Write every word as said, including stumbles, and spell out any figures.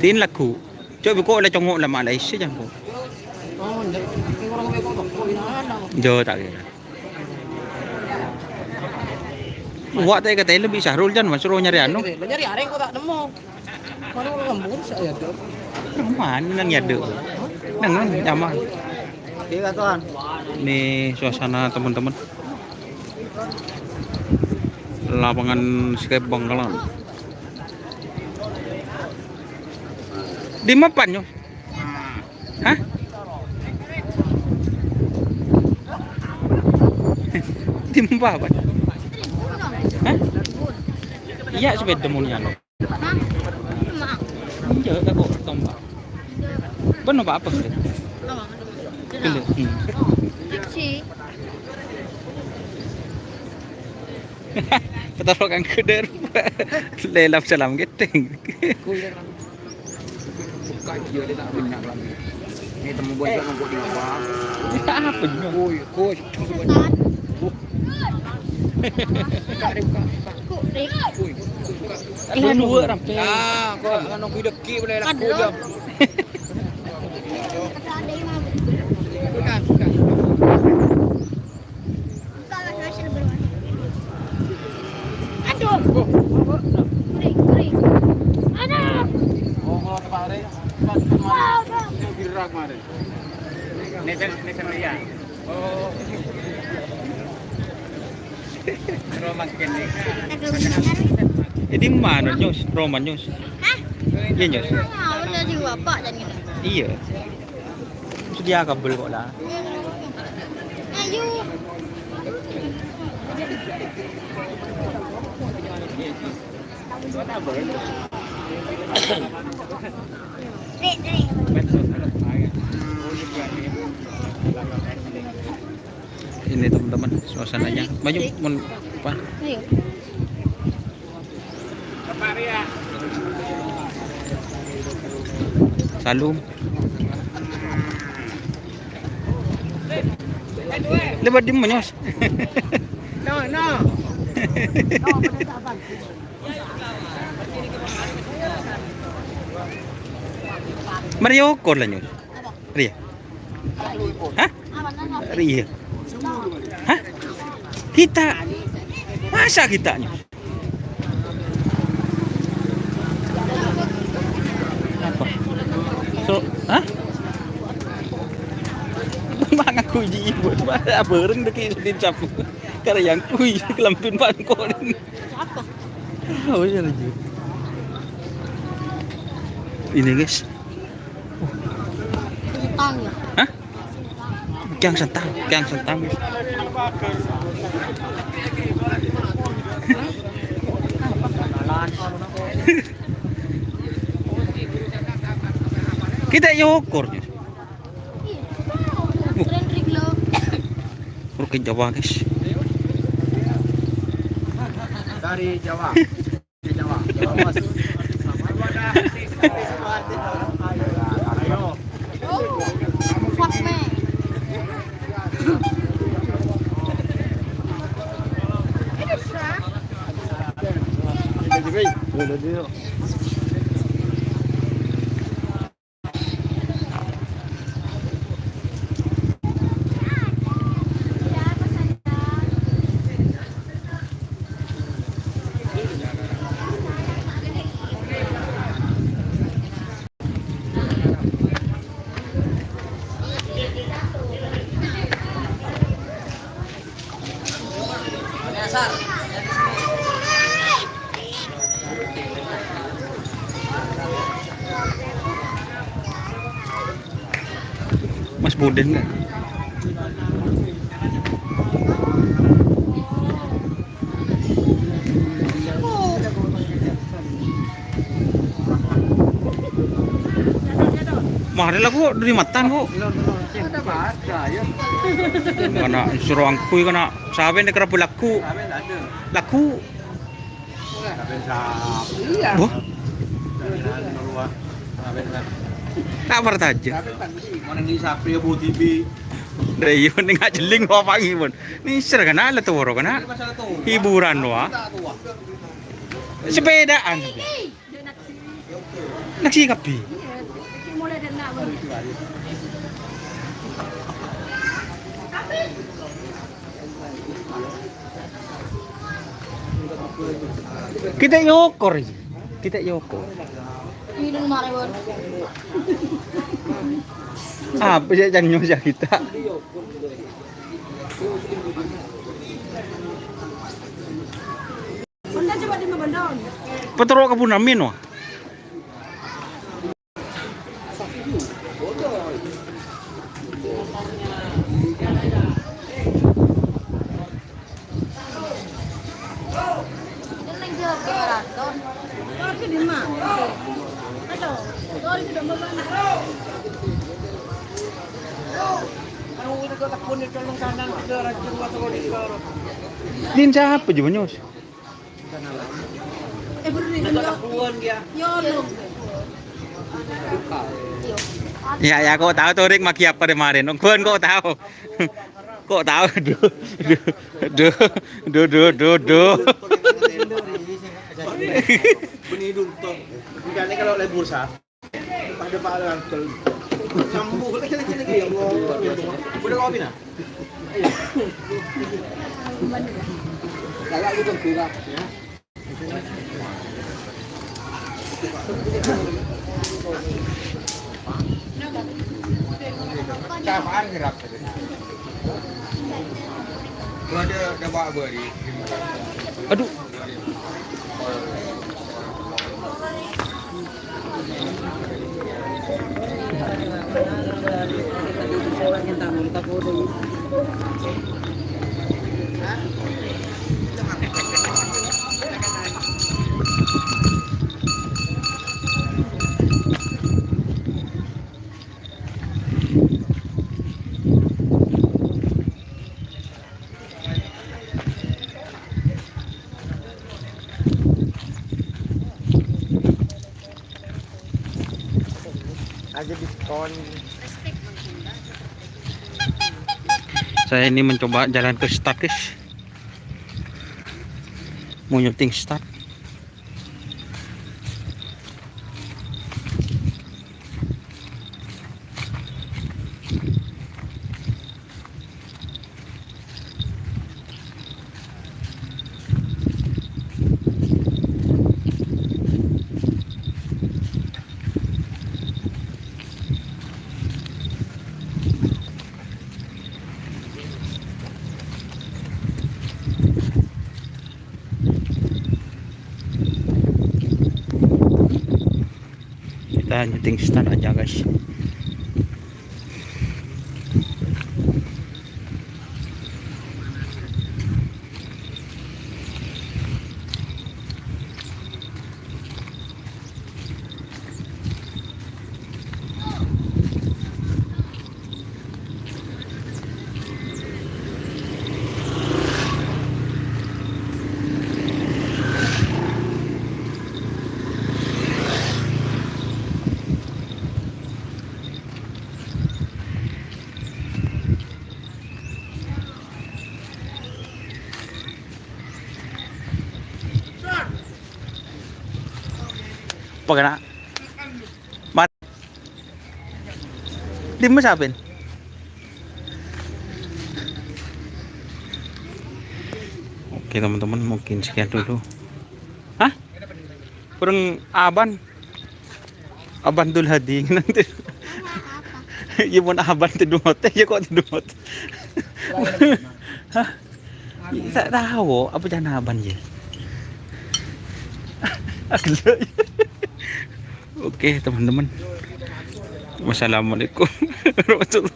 Din lagu. Coba kok la congo' la malai se jangko. Oh, enggak. Tapi orang beko toko ini ada. Jo, tak kira. Wak tak kata lebih Sahrul jan, Mas, suruh nyari anu. Nyari areng kok tak nemu. Mana orang lembur saya ada. Mana nang ya, Dek? Nang, nang, nyaman. Iya, Tuhan. Ini suasana, teman-teman. Lapangan skate Bangkalan. Di mapan, yo? Hah? Di mapan? Hah? Iya, sepeda monya. Hah? Iya, tak kok tombak. Bener, Pak, apa gitu? Apa? Gitu. Hmm. Taksi. Petoro kang geder. Lelap salam gedeng. Buka dia, dia tak banyak lagi. Ini temu bocor nunggu di bawah. Ini apa, Nyo? Kuy, kuy. Buka deh, buka, buka. Kuy, kuy, buka. Lah, dua rampe. Ah, kok nunggu deki boleh laku jam. Buka, buka. Aduh. Kering, kering. Aduh. Oh, kalau kemarin, pas kemarin, Wah, udah. Itu viral kemarin. Nesen, nesen dia. Oh. Roman kene. Aduh, bener. Ini mana, Nyos? Roman, Nyos? Hah? Iya, Nyos. Ah, udah di bapak dan ini. Iya. Sedia kabel kok lah. Ayo. Ini, teman-teman, suasananya. Maju, mon, apa? Ayo. Salam. Lebat di mana, Nyos? No, no. Mario Kor lah, Nyos. Ria. Hah? Ria. Hah? Kita. Masa kita, Nyos? Apa? So, hah? Bang aku ji ibu, bareng deki sedin sapu. Karena yang kui kelempin bangkonin. Apa? Oh, iya, lagi. Ini, guys. Utang ya? Hah? Kang sentang, kang sentang. Kita yo ukur. Keren, Rik, lo. Ukur ke Jawa, guys. Dari Jawa. Mas Boden, kan? Mare lah, kok, dari matan, kok. Kana suruh angkui, kana saben di kerabu lagu. Lagu. Iya. Wah. Tak partaja. Mana ni Sapri, Abu Tibi? Dari iyo ning ajeling apa ngimun. Ni ser kana le toro kana. Hiburan wa. Sepedaan. Lagi kabbhi. Kita nyokor iki. Kita nyokor. Minum mare, Bon. Apa sih yang nyusa kita? Petero kebun amin, wah. Din sapa juga nyos? Eh, bener nih, kan, yo. Yo, lo. Ya, ya, kok tahu tuh, Rik, magi apa kemarin? Gue kok tahu? Kok tahu? Duh, duh, duh, duh, duh, duh, duh. Benih duntong. Bukannya kalau lagi bursa. Pada Pak Rangkel. Nyambung lagi, lagi, lagi, ya Allah. Udah kopi, nah? Galak gitu, galak, ya. Capaan gerak tadi. Gua ada, ada bawa beri. Aduh. Aja diskon. Saya ini mencoba jalan ke start, guys. Mau nyuting start. Kita nyuting start aja, guys. Apa kena? Dimma sapen? Oke, teman-teman, mungkin sekian dulu. Hah? Kurang aban. Aban Dul Hadi nanti. Ya pon aban tedumot. Ya kok tedumot? Hah? Tak tahu apa jana aban ya. Oke, teman-teman. Wassalamualaikum warahmatullahi